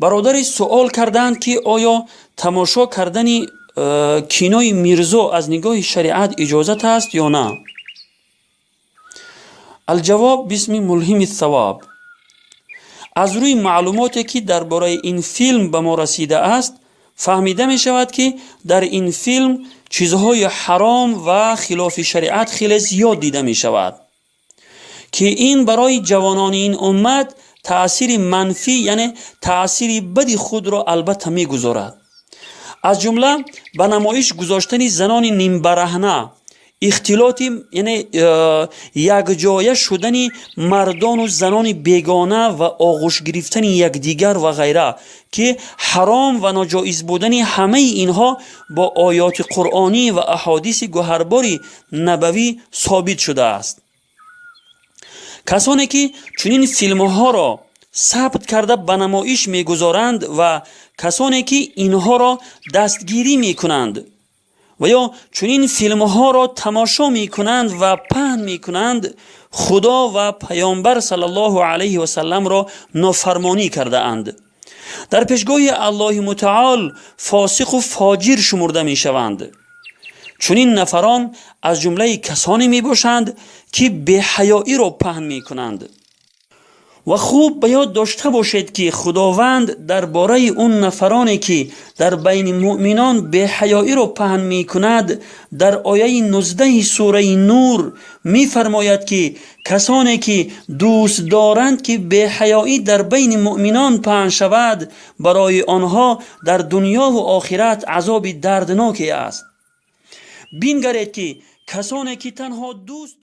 Бародари суол карданд, ки оё тамошо кардани кинои Мирзо аз нигоҳи шариат иҷозат аст ё на? Алҷавоб бисми мулҳими савоб. Аз рӯи маълумоте, ки дар бораи ин филм ба мо расидааст, фаҳмида мешавад, ки дар ин филм чизҳои ҳаром ва хилофи шариат хеле зиёд дида мешавад, ки ин барои ҷавонони ин уммат таъсири манфӣ, яъне таъсири бади худро албатта мегузорад. Аз ҷумла ба намоиш гузоштани занони нимбараҳна, ихтилоти, яъне якҷоя шудани мардону занони бегона ва оғӯш гирифтани якдигар ва ғайра, ки ҳаром ва ноҷоиз будани ҳамаи инҳо бо оёти қуръонӣ ва аҳодиси гуҳарбори набавӣ собит шудааст. Касоне, ки чунин филмҳоро сабт карда ба намоиш мегузоранд ва касоне, ки инҳоро дастгирӣ мекунанд ва ё чунин филмҳоро тамошо мекунанд ва паҳн мекунанд, Худо ва Паёмбар саллаллоҳу алайҳи васалламро нофармонӣ кардаанд, дар пешгоҳи Аллоҳи Мутаол фосиқу фоҷир шумурда мешаванд. Чунин нафарон аз ҷумлаи касоне мебошанд, ки беҳаёиро паҳн мекунанд. Ва хуб ба ёд дошта бошед, ки Худованд дар бораи он нафароне, ки дар байни муъминон беҳаёиро паҳн мекунад, дар ояи 19-и сураи Нур мефармояд, ки касоне, ки дӯст доранд, ки беҳаёӣ дар байни муъминон паҳн шавад, барои онҳо дар дунёву охират азоби дардноке аст. Бингаред, ки касоне, ки танҳо дӯст